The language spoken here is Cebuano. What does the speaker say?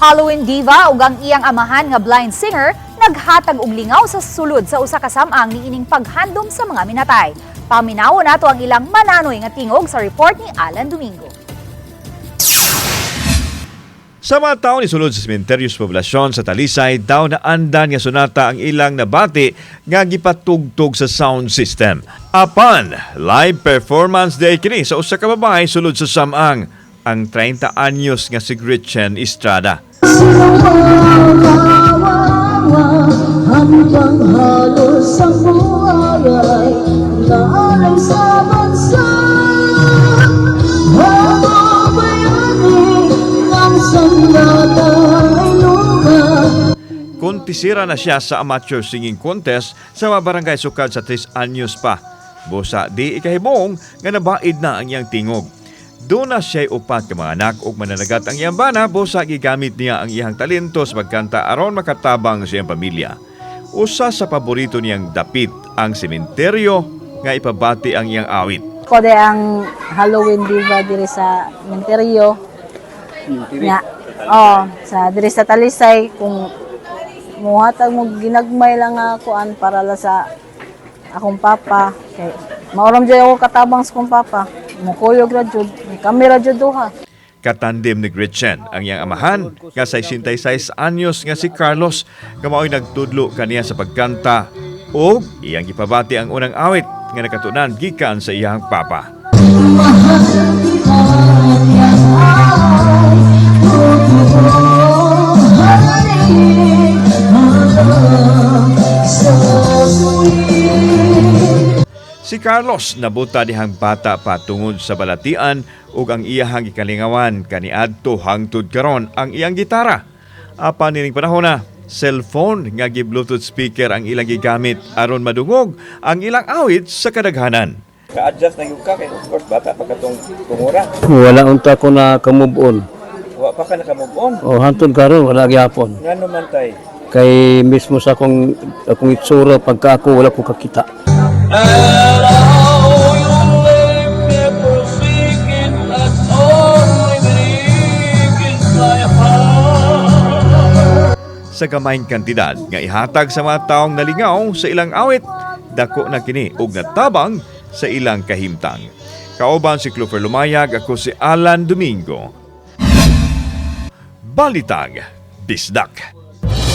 Halloween Diva ug ang iyang amahan nga blind singer naghatag og lingaw sa sulod sa usa ka samang niining paghandom sa mga minatay. Paminawo nato ang ilang mananoy nga tingog sa report ni Alan Domingo. Sa mga tawo ni sulod sa sementeryo sa poblasyon sa Talisay, daw na andan nga sonata ang ilang nabati nga gipatugtog sa sound system. Apan, live performance day kini sa usa ka babae sulod sa samang, ang 30 anyos nga si Gretchen Estrada. Hanggang halos ang buhay ay naalay sa bansa. Bago bayani ng sandata ay luma. Kontisira na siya sa amateur singing contest sa mga barangay sukad sa 3 anyos pa. Busa di ikahibong nga nabaid na ang iyang tingog. Doon na siya'y upat ka mga anak ug mananagat ang iyang bana, busa gigamit niya ang iyang talento sa pagkanta aron makatabang sa iyang pamilya. Usa sa paborito niyang dapit ang sementeryo nga ipabati ang iyang awit. Ko de ang Halloween Diva diri sa Menteryo. Nga, oh, sa diri sa Talisay, kung muhatag mo ginagmay lang nga kuan para la sa akong papa kay maoram jud ako katabang sa akong papa. Mukuyog ra jud, kami ra jud duha. Katandem ni Gretchen ang iyang amahan nga 66 anyos nga si Carlos nga mao'y nagtudlo kaniya sa pagkanta ug iyang gipabati ang unang awit nga nakatunan gikan sa iyang papa. Mahal kita yan ay totoong halik hanggang sa tuwing. Si Carlos nabuta dihang bata pa tungod sa balatian ug ang iyahang gikalingawan kaniadto hangtod karon ang iyang gitara. Apan nining panahon na, cellphone nga gi-Bluetooth speaker ang ilang gigamit aron madungog ang ilang awit sa kadaghanan. Ka-adjust na gyud ka kay of course bata pa katong tungura. Wala unta ko na ka-move on. Wa pa ka naka-move on. O hantod karon wala gyapon. Ngano man, tay? Kay mismo sa akong itsura pagka ako wala ko kakita. And how you leave me forsaken has only been my heart. Sa gamayng kantidad nga ihatag sa mga taong nalingaw sa ilang awit, dako na kini og natabang sa ilang kahimtang. Kauban si Clover Lumayag, ako si Alan Domingo. Balitang Bisdak.